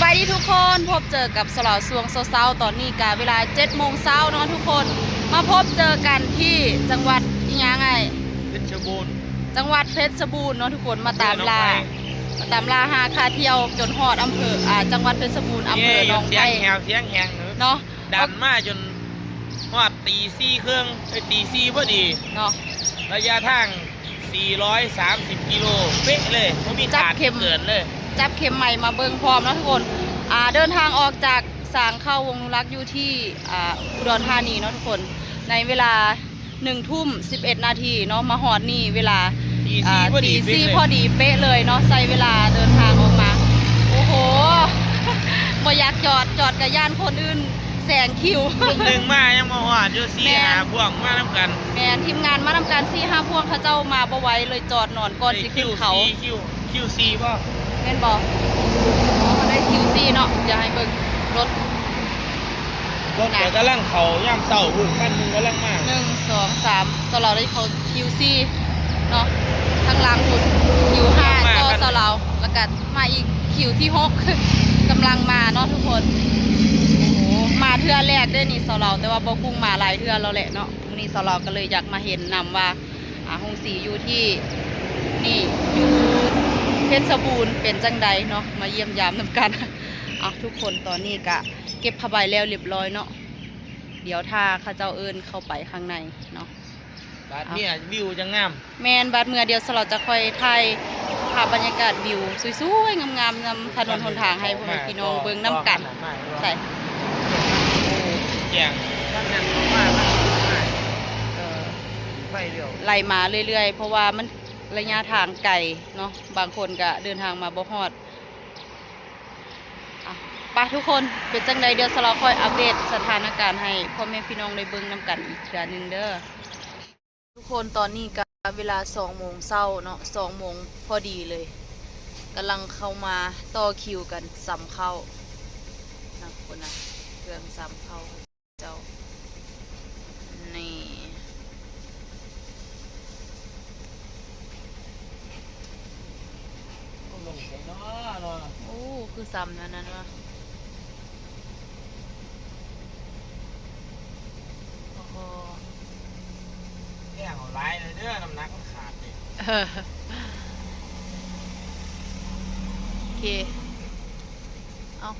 ສະບາຍດີທຸກຄົນ, ພົບເຈີກັບສາວລາວຊ່ວງເຊົ້າໆ. ຕອນນີ້ກະເວລາເຈັດໂມງເຊົ້າເນາະທຸກຄົນ, ມາພົບເຈີກັນທີ່ຈັງຫວັດອີ່ຫຍັງອ້າຍ? ເພັດຊະບູນ. ຈັງຫວັດເພັດຊະບູນເນາະທຸກຄົນ, ມາຕາມລ່າ ມາຕາມລ່າຫາຄ່າທ່ຽວຈົນຮອດອຳເພີ ອ່າ ຈັງຫວັດເພັດຊະບູນ ອຳເພີໜອງໄຜ່ ສຽງແຫບສຽງແຮງເນາະ. ດັນມາຈົນຮອດຕີສີ່ເຄິ່ງ ເອີຍ ຕີສີ່ພໍດີເນາະ, ໄລຍະທາງສີ່ຮ້ອຍສາມສິບກິໂລເປະເລີຍ, ບໍ່ມີຂາດເກີນເລີຍ. ຈັບເຂັມໄມ້ມາເບິ່ງພ້ອມເນາະທຸກຄົນ. ອ່າ ເດີນທາງອອກຈາກສາງເຂົ້າວົງອະນຸລັກຢູ່ທີ່ ອ່າ ອຸດອນທານີເນາະທຸກຄົນ, ໃນເວລາໜຶ່ງທຸ່ມສິບເອັດນາທີເນາະ, ມາຮອດນີ້ເວລາຕີສີ່ ອ່າ ພໍດີ ຕີສີ່ ເປະເລີຍ ພໍດີເປະເລີຍເນາະ. ໃຊ້ເວລາເດີນທາງອອກມາ ໂອ້ໂຫ ບໍ່ຢາກຈອດ, ຈອດກະຢ້ານຄົນອື່ນແຊງຄິວ. ເພິ່ງໜຶ່ງມາຍັງບໍ່ຮອດຢູ່ ສີ່ຫ້າພວງມານຳກັນ. ແມ່ນ, ທີມງານມານຳກັນສີ່ຫ້າພວງ, ເຂົາເຈົ້າມາບໍ່ໄວເລີຍ, ຈອດນອນກ່ອນຊິຂຶ້ນເຂົາ. ຄິວສີ່ ຄິວສີ່ບໍ່? ແມ່ນບໍ່? ອໍ ໄດ້ຄິວສີ່ເນາະ, ດຽວໃຫ້ເບິ່ງລົດ. ລົດກະກຳລັງເຂົ້າຍາມເຊົ້າພຸ້ນ, ຄັນໜຶ່ງກຳລັງມາ. ໜຶ່ງ ສອງ ສາມ ສາວລາວໄດ້ເຂົ້າຄິວສີ່ເນາະ, ທາງຫຼັງພຸ້ນຄິວຫ້າຕໍ່ສາວລາວ, ແລ້ວກະມາອີກຄິວທີຫົກ ກຳລັງມາເນາະທຸກຄົນ. ໂອ້ໂຫ ມາເທື່ອແລກເດ້ນີ້ສາວລາວ, ແຕ່ວ່າບໍ່ກຸ້ງມາຫຼາຍເທື່ອແລ້ວແຫຼະເນາະ. ມື້ນີ້ສາວລາວກະເລີຍຢາກມາເຫັນນຳວ່າ ອ່າ ໂຮງສີຢູ່ທີ່ນີ້ ຢູ່ເພັດຊະບູນເປັນຈັ່ງໃດເນາະ, ມາຢ້ຽມຢາມນຳກັນ. ເອົາ ທຸກຄົນ, ຕອນນີ້ກະເກັບຜ້າໃບແລ້ວລຽບລ້ອຍເນາະ, ດຽວຖ້າເຂົາເຈົ້າເອີ້ນເຂົ້າໄປຂ້າງໃນເນາະ. ບາດເມືອວິວຈັ່ງງາມ. ແມ່ນ, ບາດເມືອດຽວສາວລາວຈະຄ່ອຍຖ່າຍພາບບັນຍາກາດວິວສວຍໆ ງາມໆ ນຳຖະໜົນຫົນທາງໃຫ້ພໍ່ແມ່ພີ່ນ້ອງເບິ່ງນຳກັນ. ໃສ່ ໂອ້ ແຈ້ງ ເອີ ໄລ່ມາເລື້ອຍໆ ເພາະວ່າມັນໄລຍະທາງໄກເນາະ, ບາງຄົນກະເດີນທາງມາບໍ່ຮອດ. ອ່ະ ໄປທຸກຄົນ, ເປັນຈັ່ງໃດ ດຽວສາວລາວຄ່ອຍອັບເດດສະຖານະການໃຫ້ພໍ່ແມ່ພີ່ນ້ອງໄດ້ເບິ່ງນຳກັນອີກເທື່ອໜຶ່ງເດີ. ທຸກຄົນ, ຕອນນີ້ກະເວລາສອງໂມງເຊົ້າເນາະ, ສອງໂມງພໍດີເລີຍ, ກຳລັງເຂົ້າມາຕໍ່ຄິວກັນຊຳເຂົ້ານະ. ພຸ້ນນະ ເຄື່ອງຊຳເຂົ້າເຈົ້າ ນີ້. ລົງໃສເນາະ ເນາະ. ໂອ້ ຄືຊຳນັ້ນນະ. ໂອ້ໂຫ ແຮງເອົາຫຼາຍເດີ, ນ້ຳໜັກມັນຂາດເດ້. ເອີ ໂອເຄ. ເອົ້າ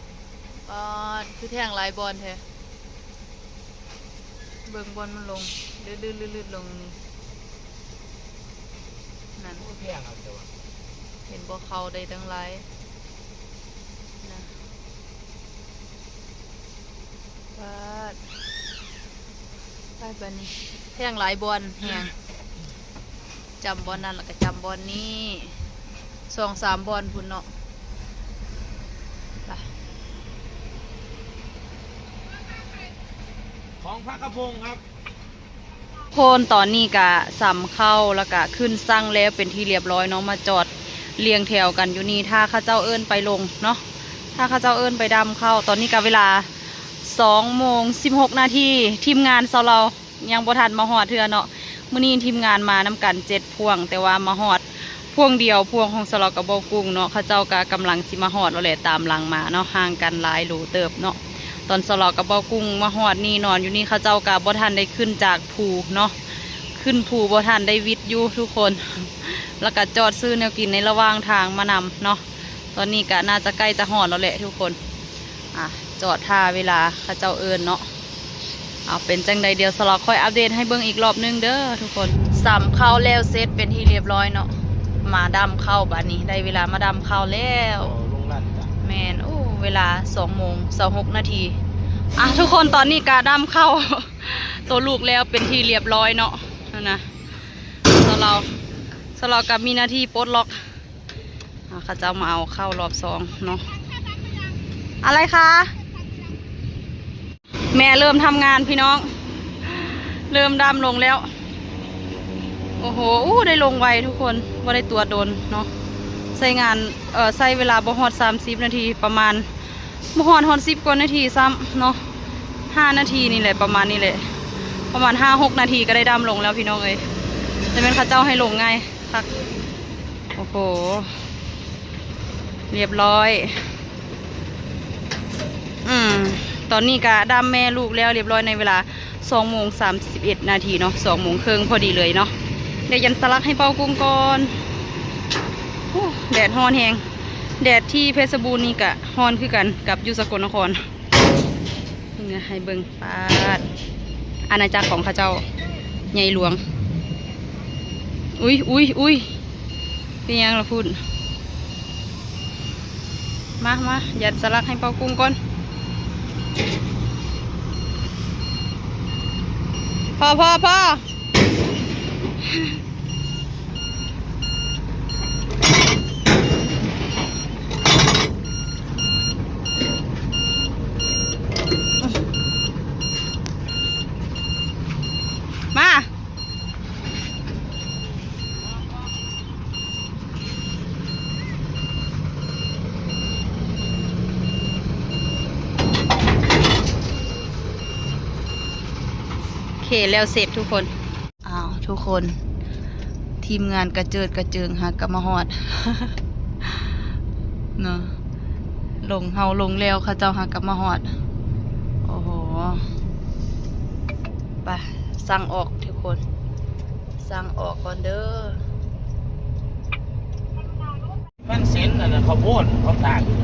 ປາດ ຄືແທງຫຼາຍບ່ອນແທ້. ເບິ່ງບ່ອນມັນລົງ ລືດໆ ລົງນີ້ ນັ້ນ. ໂອ້ ແພງເອົາແຕ່ວ່າ ເຫັນບໍ່ ເຂົ້າໄດ້ຕັ້ງຫຼາຍນະ. ປາດ ໄປບາດນີ້ ແທງຫຼາຍບ່ອນແຮງ. ຈຳບ່ອນນັ້ນ ແລ້ວກະຈຳບ່ອນນີ້ ສອງສາມບ່ອນພຸ້ນເນາະ. ໄປ ຂອງພະກະພົງຄັບ. ຄົນ ຕອນນີ້ກະຊຳເຂົ້າ ແລ້ວກະຂຶ້ນຊັ່ງແລ້ວເປັນທີ່ລຽບລ້ອຍເນາະ, ມາຈອດລຽງແຖວກັນຢູ່ນີ້ ຖ້າເຂົາເຈົ້າເອີ້ນໄປລົງເນາະ, ຖ້າເຂົາເຈົ້າເອີ້ນໄປດຳເຂົ້າ. ຕອນນີ້ກະເວລາສອງໂມງສິບຫົກນາທີ ທີມງານສາວລາວ ຍັງບໍ່ທັນມາຮອດເທື່ອເນາະ. ມື້ນີ້ທີມງານມານຳກັນເຈັດພວງ ແຕ່ວ່າມາຮອດພວງດຽວ ພວງຂອງສາວລາວກັບເບົາກຸ້ງເນາະ. ເຂົາເຈົ້າກະກຳລັງຊິມາຮອດແລ້ວແຫຼະ ຕາມຫຼັງມາເນາະ, ຫ່າງກັນຫຼາຍໂຫຼເຕີບເນາະ. ຕອນສາວລາວກັບເບົາກຸ້ງມາຮອດນີ້ ນອນຢູ່ນີ້ ເຂົາເຈົ້າກະບໍ່ທັນໄດ້ຂຶ້ນຈາກພູເນາະ, ຂຶ້ນພູບໍ່ທັນໄດ້ວິດຢູ່ທຸກຄົນ, ແລ້ວກະຈອດຊື້ແນວກິນໃນລະຫວ່າງທາງມານຳເນາະ. ຕອນນີ້ກະໜ້າຈະໃກ້ຈະຮອດແລ້ວແຫຼະທຸກຄົນ. ອ່ະ ຈອດຖ້າເວລາເຂົາເຈົ້າເອີ້ນເນາະ. ເອົາ ເປັນຈັ່ງໃດ ດຽວສາວລາວຄ່ອຍອັບເດດໃຫ້ເບິ່ງອີກລອບໜຶ່ງເດີທຸກຄົນ. ຊຳເຂົ້າແລ້ວເສັດເປັນທີ່ລຽບລ້ອຍເນາະ, ມາດຳເຂົ້າບາດນີ້ ໄດ້ເວລາມາດຳເຂົ້າແລ້ວ. ແມ່ນ. ໂອ້ ເວລາສອງໂມງຊາວຫົກນາທີ. ອ່ະ ທຸກຄົນ ຕອນນີ້ກະດຳເຂົ້າໂຕລູກແລ້ວເປັນທີ່ລຽບລ້ອຍເນາະ. ນັ້ນນະ ສາວລາວ ສາວລາວກະມີໜ້າທີ່ປົດລັອກ. ອ່າ ເຂົາເຈົ້າມາເອົາເຂົ້າລອບສອງເນາະ. ອາໄລຄາ ແມ່ເລີ່ມທຳງານພີ່ນ້ອງ, ເລີ່ມດຳລົງແລ້ວ. ໂອ້ໂຫ ໂອ້ ໄດ້ລົງໄວທຸກຄົນ, ບໍ່ໄດ້ຕົວະດົນເນາະ. ໃຊ້ງານ ເອີ ໃຊ້ເວລາບໍ່ຮອດສາມສິບນາທີ, ປະມານ ບໍ່ຮອດ ຮອດສິບກວ່ານາທີຊ້ຳເນາະ, ຫ້ານາທີນີ້ແຫຼະ ປະມານນີ້ແຫຼະ, ປະມານຫ້າຫົກນາທີກໍໄດ້ດຳລົງແລ້ວພີ່ນ້ອງເອີຍ. ແຕ່ແມ່ນເຂົາເຈົ້າໃຫ້ລົງງ່າຍຄັກ. ໂອ້ໂຫ ລຽບລ້ອຍ. ຕອນນີ້ກະດຳແມ່ລູກແລ້ວລຽບລ້ອຍໃນເວລາສອງໂມງສາມສິບເອັດນາທີເນາະ ສອງໂມງເຄິ່ງພໍດີເລີຍເນາະ. ດຽວຢັນສະຫຼັກໃຫ້ເປົາກຸ້ງກ່ອນ. ໂອ້ ແດດຮ້ອນແຮງ. ແດດທີ່ເພດຊະບູນນີ້ກະຮ້ອນຄືກັນກັບຢູ່ສະກົນນະຄອນ. ນີ້ນະ ໃຫ້ເບິ່ງ ປາດ ອານາຈັກຂອງເຂົາເຈົ້າໃຫຍ່ຫຼວງ. ອຸ້ຍ ອຸ້ຍ ອຸ້ຍ ເປັນຫຍັງລະພຸ້ນ? ມາ ມາ ຢັນສະຫຼັກໃຫ້ເປົາກຸ້ງກ່ອນ. ພໍ ພໍ ພໍ. ມາ ໂອເຄ ແລ້ວເສັດທຸກຄົນ. ອ້າວ ທຸກຄົນ ທີມງານກະເຈີດກະເຈີງຫາກະມາຮອດເນາະ. ລົງ ເຮົາລົງແລ້ວ ເຂົາເຈົ້າຫາກະມາຮອດ. ໂອ້ໂຫ ໄປ ສັ່ງອອກທຸກຄົນ ສັ່ງອອກກ່ອນເດີ. ມັນເສັ້ນອັນນັ້ນ ເຂົ້າໂພດເຂົາຕາກຢູ່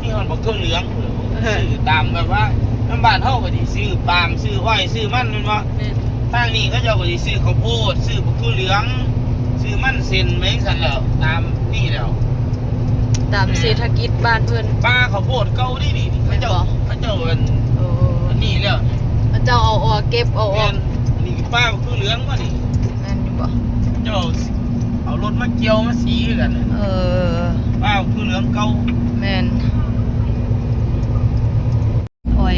ມີຮອດບັກເຂືອເຫຼືອງພຸ້ນແຫຼະ. ເອີ ຊື້ຕາມແບບວ່າ ນຳບ້ານເຮົາກໍຊິຊື້ປາມ ຊື້ອ້ອຍ ຊື້ມັນແມ່ນບໍ່? ແມ່ນ. ທາງນີ້ເຂົາເຈົ້າກໍຊິຊື້ເຂົ້າໂພດ ຊື້ບັກເຂືອເຫຼືອງ ຊື້ມັນເສັ້ນໄປຈັ່ງຊັ້ນແຫຼ້ວ ຕາມນີ້ແລ້ວ ຕາມເສດຖະກິດບ້ານເພິ່ນ. ປ່າເຂົ້າໂພດເກົ່ານີ້ ນີ້ ນີ້ ເຂົາເຈົ້າ ແມ່ນບໍ່? ເຂົາເຈົ້າອັນ ໂອ້ ອັນນີ້ແລ້ວ ເຂົາເຈົ້າເອົາອອກ ເກັບເອົາອອກ. ແມ່ນ. ນີ້ປ່າຄືເຫຼືອງບໍ່ນີ້? ແມ່ນຢູ່ບໍ່? ເຈົ້າເອົາລົດມາກ່ຽວມາສີຄືກັນ. ເອີ ປ່າຄືເຫຼືອງເກົ່າ. ແມ່ນ. ອ້ອຍ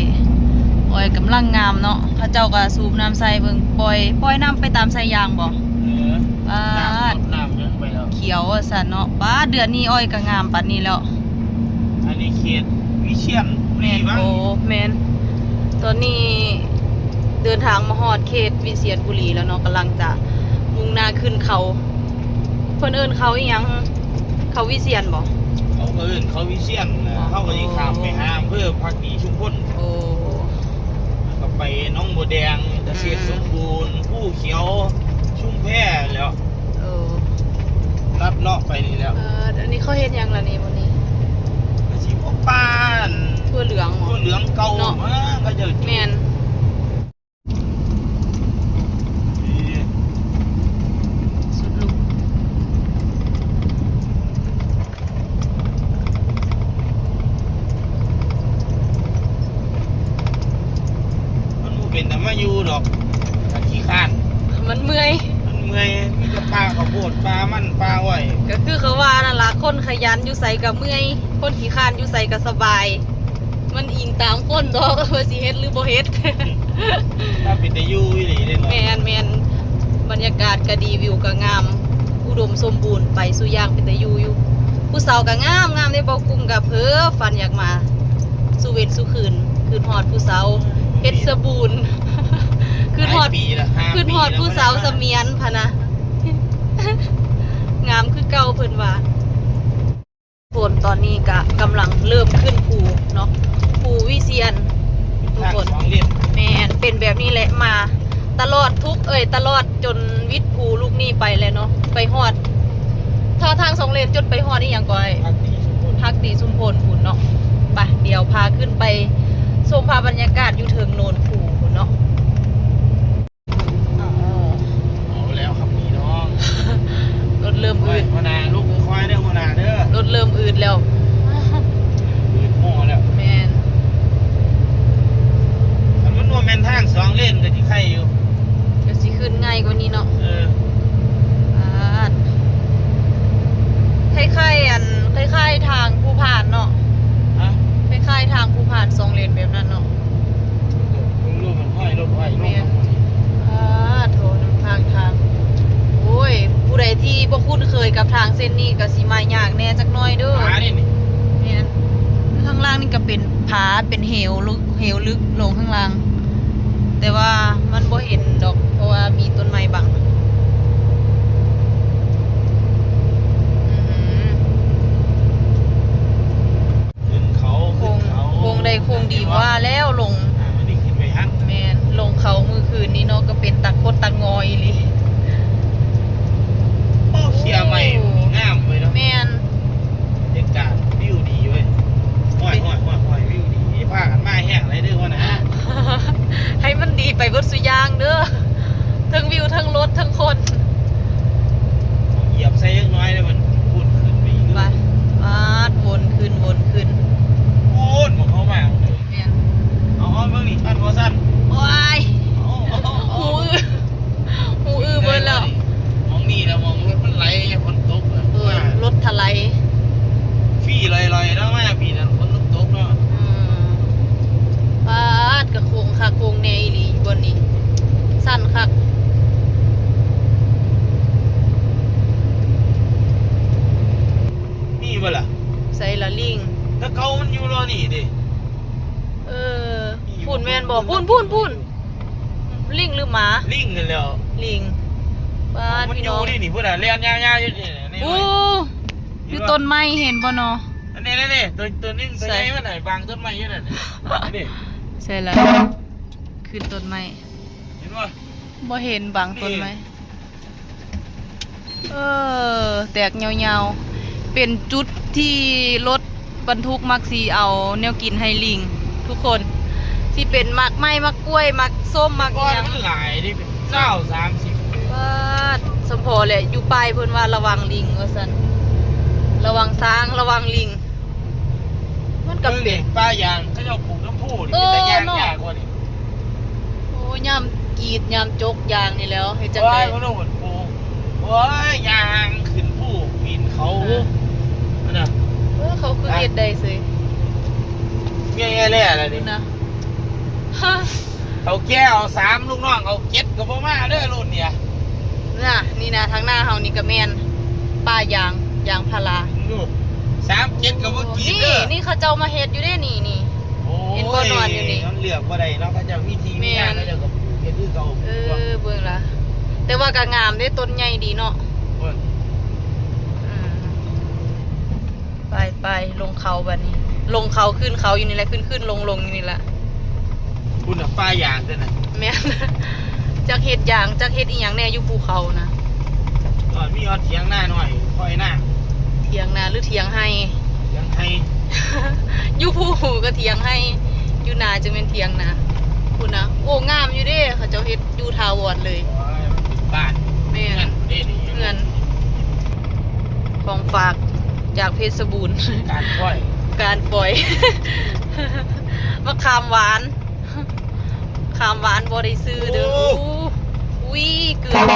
ອ້ອຍກຳລັງງາມເນາະ ເຂົາເຈົ້າກໍສູບນ້ຳໃສ່ເບິ່ງ ປ່ອຍ ປ່ອຍນ້ຳໄປຕາມສາຍຢາງບໍ່? ເອີ ປາດ ນ້ຳ ນ້ຳຍັງໄປແລ້ວ ຂຽວວ່າຊັ້ນເນາະ. ປາດ ເດືອນນີ້ອ້ອຍກໍງາມປານນີ້ແລ້ວ. ອັນນີ້ເຂດວິຊຽນ. ແມ່ນ ໂອ້ ແມ່ນ. ຕອນນີ້ເດີນທາງມາຮອດເຂດວິຊຽນບູລີແລ້ວເນາະ ກຳລັງຈະມຸ່ງໜ້າຂຶ້ນເຂົາ. ເພິ່ນເອີ້ນເຂົາອີ່ຫຍັງ? ເຂົາວິຊຽນບໍ່? ເຂົາກໍເອີ້ນເຂົາວິຊຽນແຫຼະ. ເຮົາກໍຊິຂ້າມໄປຫາອຳເພີພັກດີຊຸມພົນ. ໂອ້ ແລ້ວກໍໄປໜອງບົວແດງ ກະເສດສົມບູນ ພູຂຽວ ຊຸມແພແລ້ວ. ເອີ ລັດເລາະໄປນີ້ແຫຼະ. ເອີ ອັນນີ້ເຂົາເຮັດຫຍັງລະນີ້ມື້ນີ້? ກະຊິພວກປ່າ ຖົ່ວເຫຼືອງ ຖົ່ວເຫຼືອງເກົ່າເນາະ ມາເຂົາເຈົ້າ. ແມ່ນ. ສຸດລູກ ມັນບໍ່ເປັນຕາມາຢູ່ດອກ ມັນຂີ້ຄ້ານ ມັນເມື່ອຍ ມັນເມື່ອຍ. ມີແຕ່ປ່າເຂົ້າໂພດ ປ່າມັນ ປ່າອ້ອຍ. ກໍຄືເຂົາວ່ານັ້ນລະ ຄົນຂະຫຍັນຢູ່ໃສກໍເມື່ອຍ ຄົນຂີ້ຄ້ານຢູ່ໃສກໍສະບາຍ. ມັນອີງຕາມຄົນດອກ ວ່າຊິເຮັດຫຼືບໍ່ເຮັດ. ຖ້າເປັນຕາຢູ່ອີ່ຫຼີເດ້. ແມ່ນໆ ບັນຍາກາດກະດີ ວິວກະງາມ ອຸດົມສົມບູນ ໄປສູ່ຢ່າງເປັນຕາຢູ່ຢູ່. ຜູ້ສາວກະງາມໆເດ້ ເບົາກຸ້ງກະເພີຝັນຢາກມາສູ່ເວັນສູ່ຄືນ ຄຶດຮອດຜູ້ສາວເພັດຊະບູນ ຄຶດຮອດ ຄຶດຮອດຜູ້ສາວສະໝຽນພະນະ ງາມຄືເກົ່າເພິ່ນວ່າ. ຄົນຕອນນີ້ກະກຳລັງເລີ່ມຂຶ້ນພູເນາະ ພູວິຊຽນທຸກຄົນ. ແມ່ນ ເປັນແບບນີ້ແຫຼະ ມາຕະຫຼອດທຸກ ເອີຍ ຕະຫຼອດຈົນວິດພູລູກນີ້ໄປແລ້ວເນາະ ໄປຮອດ ຖ້າທາງສອງເລນຈົນໄປຮອດອີ່ຫຍັງກໍ ພັກດີຊຸມພົນ ພັກດີຊຸມພົນພຸ້ນເນາະ. ໄປ ດຽວພາຂຶ້ນໄປຊົມພາບບັນຍາກາດຢູ່ເທິງໂນນພູພຸ້ນເນາະ. ເອົາແລ້ວຄັບພີ່ນ້ອງ ລົດເລີ່ມອືດ. ຫົວໜ້າ ລຸກຄ່ອຍໆເດີ ຫົວໜ້າເດີ ລົດເລີ່ມອືດແລ້ວ ອືດໝໍ້ແລ້ວ. ແມ່ນ ຄັນມັນບໍ່ແມ່ນທາງສອງເລນກໍຊິໄຄຢູ່ ກໍຊິຂຶ້ນງ່າຍກວ່ານີ້ເນາະ. ເອີ ປາດ ຄ້າຍໆ ອັນ ຄ້າຍໆ ທາງພູພານເນາະ. ຮະ? ຄ້າຍໆ ທາງພູພານສອງເລນແບບນັ້ນເນາະ. ເບິ່ງລູກມັນຫ້ອຍລົດຫ້ອຍລົງ. ແມ່ນ ອາ ໂທ ນຳຂ້າງທາງ. ໂອ້ຍ ຜູ້ໃດທີ່ບໍ່ຄຸ້ນເຄີຍກັບທາງເສັ້ນນີ້ກໍຊິມາຍາກແດ່ຈັກໜ້ອຍເດີ. ຜານີ້ ແມ່ນ ຂ້າງລ່າງນີ້ກໍເປັນຜາ ເປັນເຫວເລິກ ເຫວເລິກລົງຂ້າງລ່າງ ແຕ່ວ່າມັນບໍ່ເຫັນດອກ ເພາະວ່າມີຕົ້ນໄມ້ບັງ. ອືມ ຂຶ້ນເຂົາ ຂຶ້ນເຂົາ ໂຄ້ງ ໂຄ້ງໄດ້ ບໍ່ລະ? ໃສລະລິງ? ແຕ່ເກົ່າມັນຢູ່ລໍນີ້ເດ້. ເອີ ພຸ້ນແມ່ນບໍ່? ພຸ້ນ ພຸ້ນ ພຸ້ນ ລິງຫຼືໝາ? ລິງຫັ້ນແຫຼ້ວ. ລິງ. ປາດ ມັນຢູ່ນີ້ ພີ່ນ້ອງ ນີ້ພຸ້ນນະ ແລ່ນຍາວໆຢູ່ນີ້. ໂອ້ ຢູ່ຕົ້ນໄມ້ເຫັນບໍ່ເນາະ? ອັນນີ້ໆ ໂຕ ໂຕໜຶ່ງ ໂຕໃຫຍ່ມັນນະ ບັງຕົ້ນໄມ້ຢູ່ນັ້ນ. ນີ້ ໃສລະ? ຂຶ້ນຕົ້ນໄມ້ ເຫັນບໍ່? ບໍ່ເຫັນ ບັງຕົ້ນໄມ້. ເອີ ແຕກຍາວໆ ເປັນຈຸດທີ່ລົດບັນທຸກມັກຊິເອົາແນວກິນໃຫ້ລິງ ທຸກຄົນ ຊິເປັນໝາກໄມ້ ໝາກກ້ວຍ ໝາກສົ້ມ ໝາກອີ່ຫຍັງ. ມັນຫຼາຍເດ້ ເປັນຊາວ ສາມສິບ. ປາດ ສົມພໍແຫຼະ ຢູ່ປ້າຍເພິ່ນວ່າລະວັງລິງວ່າຊັ້ນ ລະວັງຊ້າງ ລະວັງລິງ. ມັນກໍເປັນປ່າຢາງ ເຂົາເຈົ້າປູກນ້ຳພຸນີ້ ເອີ ເປັນຕາຍ່າງຍາກກວ່ານີ້. ໂອ້ຍ ຍາມກຣີດ ຍາມຈົກຢາງນີ້ແຫຼ້ວ ເຮັດຈັ່ງໃດ? ໂອ້ຍ ໂອ້ຍ ຍ່າງຂຶ້ນພູປີນເຂົາ ເອີ ນັ້ນນະ. ເອີ ເຂົາຄືເຮັດໄດ້ເສີຍ ແຍ່ແລ້ວນີ້ນະ. ເຖົ້າແກ່ເອົາສາມ ລູກນ້ອງເອົາເຈັດ ກໍບໍ່ມາເດີລຸ້ນນີ້. ນະ ນີ້ນະ ທາງໜ້າເຮົານີ້ກໍແມ່ນປ່າຢາງ ຢາງພາລາ. ສາມເຈັດກໍບໍ່ກິນເດີ. ນີ້ ນີ້ເຂົາເຈົ້າມາເຮັດຢູ່ເດ້ນີ້ ນີ້. ໂອ້ຍ ເຫັນບໍ່ ນອນຢູ່ນີ້ ມັນເລືອກບໍ່ໄດ້ເນາະ ເຂົາເຈົ້າມີທີ່ມີງານ ເຂົາເຈົ້າກໍປູກເຮັດຄືເກົ່າ. ເອີ ເບິ່ງລະ ແຕ່ວ່າກໍງາມເດ້ ຕົ້ນໃຫຍ່ດີເນາະ. ເບິ່ງ ອືມ ໄປໆ ລົງເຂົາບັດນີ້ ລົງເຂົາຂຶ້ນເຂົາຢູ່ນີ້ແຫຼະ ຂຶ້ນໆລົງໆຢູ່ນີ້ລະ. ພຸ້ນນະ ປ່າຢາງຕົວນັ້ນ. ແມ່ນ ຈັກເຮັດຢາງ ຈັກເຮັດອີ່ຫຍັງແດ່ຢູ່ພູເຂົານະ. ກໍມີຮອດຖຽງນາໜ້ອຍ ຄອຍນາ ຖຽງນາ ຫຼື ຖຽງໄຮ່? ຖຽງໄຮ່ ຢູ່ພູກໍຖຽງໄຮ່ ຢູ່ນາຈັ່ງແມ່ນຖຽງນາ. ພຸ້ນນະ ໂອ້ ງາມຢູ່ເດ້ ເຂົາເຈົ້າເຮັດຢູ່ຖາວອນເລີຍ. ໂອ້ຍ ມັນເປັນບ້ານ. ແມ່ນ ເຮືອນເດ້ນີ້ ເຮືອນ. ຂອງຝາກຈາກເພຊະບູນ ການຟອຍ ການຟອຍ ມະຂາມຫວານ ຂາມຫວານບໍ່ໄດ້ຊື້ເດີ. ໂອ້ ໂອ້ ອຸ້ຍ ເກືອບ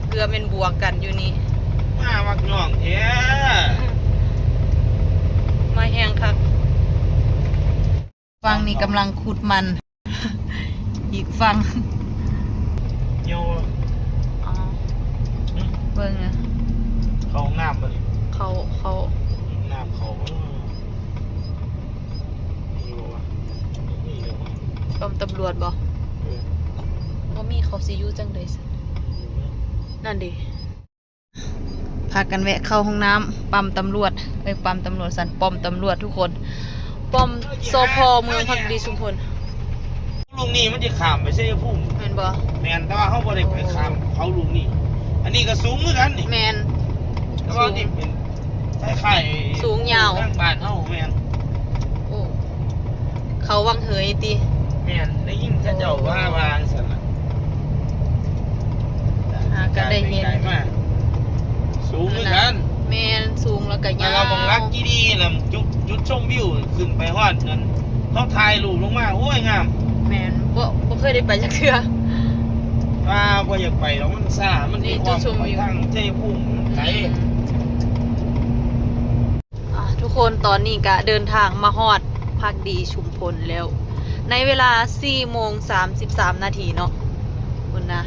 ເກືອບແມ່ນບວກກັນຢູ່ນີ້. ມາມັກຍ່ອງແທ້ ມາແຮງຄັກ. ຝັ່ງນີ້ກຳລັງຂຸດມັນ ອີກຝັ່ງ ໂຍ ອໍ ຫຶ ເບິ່ງນະ ເຂົ້າຫ້ອງນ້ຳບໍ່ນີ້? ເຂົ້າ ເຂົ້າ ນ້ຳເຂົ້າບໍ່? ມີບໍ່ວະ? ບໍ່ມີເລີຍຫວາ? ປ້ອມຕຳຫຼວດບໍ່? ເອີ ບໍ່ມີ ເຂົາຊິຢູ່ຈັ່ງໃດຊັ້ນ? ນັ້ນເດ. ພາກັນແວະເຂົ້າຫ້ອງນ້ຳປ້ຳຕຳຫຼວດ ເອີຍ ປ້ຳຕຳຫຼວດຊັ້ນ ປ້ອມຕຳຫຼວດທຸກຄົນ ປ້ອມ ສພ ເມືອງພັກດີຊຸມພົນ. ລູກນີ້ມັນຈະຂ້າມໄປໄຊຍະພູມ ແມ່ນບໍ່? ແມ່ນ ແຕ່ວ່າເຮົາບໍ່ໄດ້ໄປຂ້າມເຂົາລູກນີ້. ອັນນີ້ກໍສູງຄືກັນນີ້. ແມ່ນ ແຕ່ວ່ານີ້ເປັນຄ້າຍໆ ສູງຍາວ ທາງບ້ານເຮົາ. ແມ່ນ ໂອ້ ເຂົາວັງເຫີຍຕິ? ແມ່ນ ໄດ້ຍິນເຂົາເຈົ້າວ່າ ວ່າຈັ່ງຊັ້ນລະ. ຫາກໍໄດ້ເຫັນ ໄກມາ ສູງຄືກັນ. ແມ່ນ ສູງແລ້ວກໍຍາວ. ແລ້ວໝ່ອງຫຼັກກີ່ດີນະ ຈຸດ ຈຸດຊົມວິວຂຶ້ນໄປຮອດນັ້ນ ເຮົາຖ່າຍຮູບລົງມາ ໂອ້ຍ ງາມ. ແມ່ນ ບໍ່ ບໍ່ເຄີຍໄດ້ໄປຈັກເທື່ອ. ວ່າບໍ່ຢາກໄປດອກ ມັນຊ້າ ມັນມີຄວາມໄປທາງໄຊຍະພູມ ໄກ. ອ່າ ທຸກຄົນ ຕອນນີ້ກະເດີນທາງມາຮອດພັກດີຊຸມພົນແລ້ວ ໃນເວລາສີ່ໂມງສາມສິບສາມນາທີເນາະ. ພຸ້ນນະ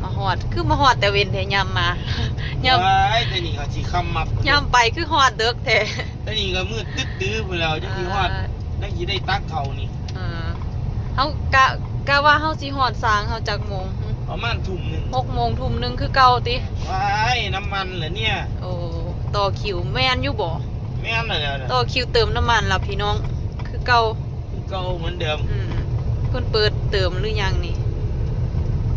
ມາຮອດ ຄືມາຮອດແຕ່ເວັນແທ້ ຍາມມາ ຍາມ ວ້າຍ ແຕ່ນີ້ກໍຊິຄ່ຳມັບ ຍາມໄປຄືຮອດເດິກແທ້. ແຕ່ນີ້ກໍມືດຕຶດຕື້ພຸ້ນແລ້ວ ຈັ່ງຊິຮອດ ອ່າ ຈັ່ງຊິໄດ້ຕັກເຂົ້ານີ້. ອ່າ ເຮົາກະ ກະວ່າເຮົາຊິຮອດສາງເຮົາຈັກໂມງ? ປະມານທຸ່ມໜຶ່ງ ຫົກໂມງ ທຸ່ມໜຶ່ງຄືເກົ່າຕິ? ວ້າຍ ນ້ຳມັນລະເນຍ. ໂອ້ ຕໍ່ຄິວແມ່ນຢູ່ບໍ່? ແມ່ນແລ້ວ ຕໍ່ຄິວເຕີມນ້ຳມັນລະພີ່ນ້ອງ ຄືເກົ່າ ຄືເກົ່າເໝືອນເດີມ. ອືມ ເພິ່ນເປີດເຕີມຫຼືຍັງນີ້?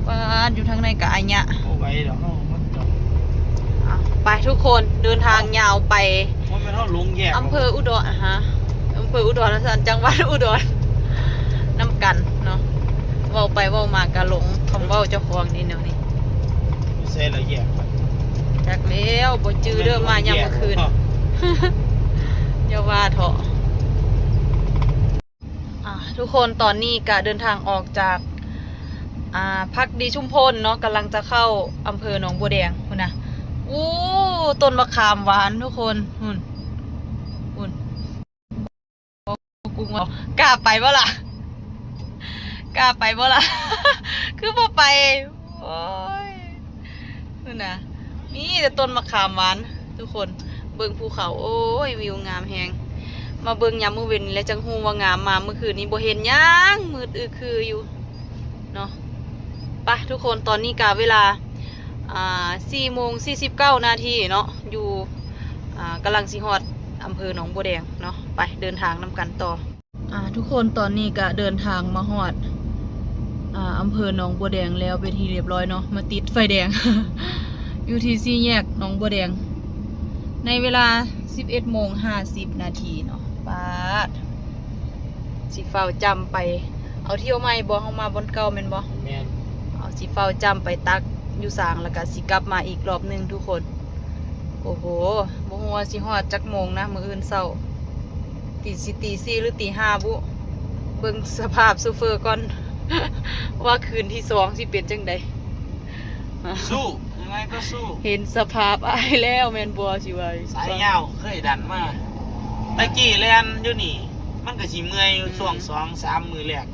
ປາດ ຢູ່ທາງໃນກະອາຍະ ບໍ່ໄຫວດອກເຮົາ ມັນຈອດ. ອ່ະ ໄປທຸກຄົນ ເດີນທາງຍາວໄປ ບໍ່ແມ່ນເຮົາຫຼົງແຍກ ອຳເພີອຸດອນ ອະຮະ ອຳເພີອຸດອນວ່າຊັ້ນ ຈັງຫວັດອຸດອນ ນຳກັນເນາະ. ເວົ້າໄປເວົ້າມາກະຫຼົງຄຳເວົ້າເຈົ້າຂອງນີ້ແນວນີ້. ຢູ່ໃສລະແຍກ ຈັກແລ້ວ ບໍ່ຈື່ເດີ ມາຍາມມື້ຄືນ. ຢ່າວ່າເຖາະ. ອ່າ ທຸກຄົນ ຕອນນີ້ກະເດີນທາງອອກຈາກ ອ່າ ພັກດີຊຸມພົນເນາະ ກຳລັງຈະເຂົ້າອຳເພີໜອງບົວແດງພຸ້ນນະ. ໂອ້ ຕົ້ນມະຂາມຫວານທຸກຄົນ ພຸ້ນ ພຸ້ນ. ກ້າໄປບໍ່ລະ? ກ້າໄປບໍ່ລະ? ຄືບໍ່ໄປ? ໂອ້ຍ ພຸ້ນນະ ມີແຕ່ຕົ້ນມະຂາມຫວານທຸກຄົນ. ເບິ່ງພູເຂົາ ໂອ້ຍ ວິວງາມແຮງ. ມາເບິ່ງຍາມມື້ເວັນແລ້ວຈັ່ງຮູ້ວ່າງາມ. ມາມື້ຄືນນີ້ບໍ່ເຫັນຫຍັງ ມືດອຶຄືຢູ່ເນາະ. ໄປ ທຸກຄົນ ຕອນນີ້ກະເວລາ ອ່າ ສີ່ໂມງສີ່ສິບເກົ້ານາທີເນາະ ຢູ່ ອ່າ ກຳລັງຊິຮອດອຳເພີໜອງບົວແດງເນາະ. ໄປ ເດີນທາງນຳກັນຕໍ່. ອ່າ ທຸກຄົນ ຕອນນີ້ກະເດີນທາງມາຮອດ ອ່າ ອຳເພີໜອງບົວແດງແລ້ວເປັນທີ່ຮຽບຮ້ອຍເນາະ. ມາຕິດໄຟແດງ ຢູ່ທີ່ສີ່ແຍກໜອງບົວແດງ ໃນເວລາສິບເອັດໂມງຫ້າສິບນາທີເນາະ. ປາດ ຊິຟ້າວຈ້ຳໄປເອົາທ່ຽວໃໝ່ບໍ່? ເຮົາມາບ່ອນເກົ່າແມ່ນບໍ່? ແມ່ນ. ເອົາ ຊິຟ້າວຈ້ຳໄປຕັກຢູ່ສາງ ແລ້ວກະຊິກັບມາອີກລອບໜຶ່ງທຸກຄົນ. ໂອ້ໂຫ ບໍ່ຮູ້ວ່າຊິຮອດຈັກໂມງນະ ມື້ອື່ນເຊົ້າ ຕີ ຊິຕີສີ່ ຫຼື ຕີຫ້າບຸ. ເບິ່ງສະພາບໂຊເຟີກ່ອນ ວ່າຄືນທີສອງຊິເປັນຈັ່ງໃດ. ສູ້ ຍັງໄງກໍສູ້. ເຫັນສະພາບອ້າຍແລ້ວແມ່ນບໍ່ ຊິວ່າ ສາຍຍາວເຄີຍດັນມາ. ແຕ່ກີ້ແລ່ນຢູ່ນີ້ ມັນກໍຊິເມື່ອຍຢູ່ ອືມ ຊ່ວງສອງສາມມື້ແລກ.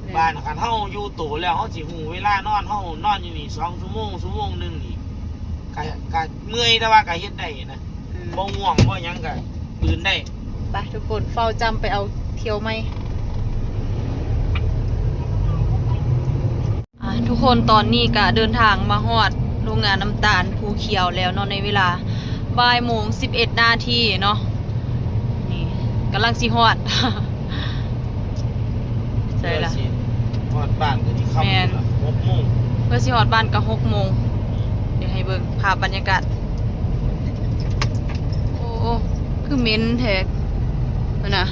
ແມ່ນ. ບ້ານຄັນເຮົາຢູ່ໂຕແລ້ວ ເຮົາຊິຮູ້ເວລານອນ. ເຮົານອນຢູ່ນີ້ສອງຊົ່ວໂມງ ຊົ່ວໂມງໜຶ່ງນີ້ ກະ ກະເມື່ອຍ ແຕ່ວ່າກະເຮັດໄດ້ນະ. ອືມ ບໍ່ງ່ວງບໍ່ຫຍັງກະບືນໄດ້. ໄປ ທຸກຄົນ ຟ້າວຈ້ຳໄປເອົາທ່ຽວໃໝ່. ອ່າ ທຸກຄົນ ຕອນນີ້ກະເດີນທາງມາຮອດໂຮງງານນ້ຳຕານພູຂຽວແລ້ວເນາະ ໃນເວລາບ່າຍໂມງສິບເອັດນາທີເນາະ. ນີ້ກຳລັງຊິຮອດ ໃສ່ລະ ເພື່ອຊິຮອດບ້ານກໍຊິຄ່ຳ ແມ່ນ ແລ້ວ ຫົກໂມງ ເພື່ອຊິຮອດບ້ານກໍຫົກໂມງ. ດຽວໃຫ້ເບິ່ງພາບບັນຍາກາດ. ໂອ້ ຄືເໝັນແທ້ຫັ້ນນະ.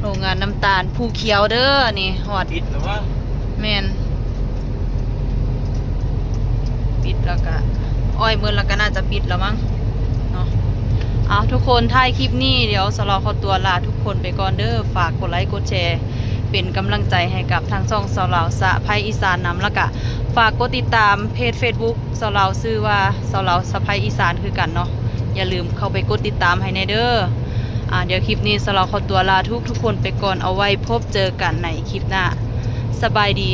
ໂຮງງານນ້ຳຕານພູຂຽວເດີ ນີ້ຮອດ ປິດແລ້ວວະ? ແມ່ນ ປິດແລ້ວກະ ອ້ອຍໝົດແລ້ວກະໜ້າຈະປິດແລ້ວມັ້ງເນາະ. ເອົາ ທຸກຄົນ ທ້າຍຄລິບນີ້ ດຽວສາວລາວຂໍຕົວລາທຸກຄົນໄປກ່ອນເດີ. ຝາກກົດໄລກົດແຊ ເປັນກຳລັງໃຈໃຫ້ກັບທາງຊ່ອງສາວລາວສະໃພ້ອີສານນຳ ແລ້ວກະຝາກກົດຕິດຕາມເພຈເຟສບຸກ ສາວລາວ ຊື່ວ່າສາວລາວສະໃພ້ອີສານຄືກັນເນາະ. ຢ່າລືມເຂົ້າໄປກົດຕິດຕາມໃຫ້ແດ່ເດີ. ອ່າ ດຽວຄລິບນີ້ສາວລາວຂໍຕົວລາທຸກໆຄົນໄປກ່ອນ. ເອົາໄວ້ພົບເຈີກັນໃນຄລິບໜ້າ. ສະບາຍດີ.